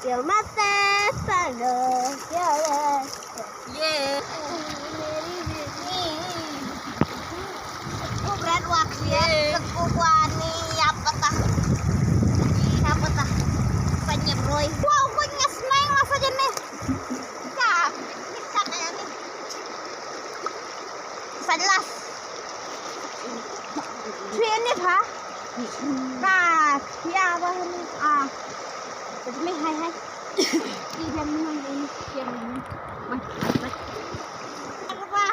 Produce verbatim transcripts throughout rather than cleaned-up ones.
Yo mate palo, yo le. Ye. Ku bret wak ye. Ku kwani ya pata. Ya pata. Panyep roi. Wow, ku nyas neng masa jene. Ka. Kita kaya ni. Salas. Sini ha. Ka. Ya bah ni. Ah. Ni hai hai. Ijam ni, ijam ni. Mai, mai. Apa?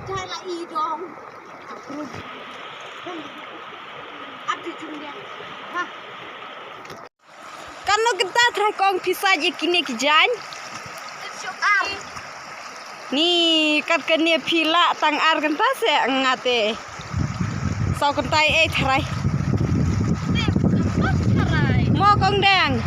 Jala idong. Ati jung dia. Ha. Kano kita trai kong pisa je kine ki jan. Ni kat kane phi lah tang ar kynta se ngate. Saw kynta ei tharai. Mo kong deng.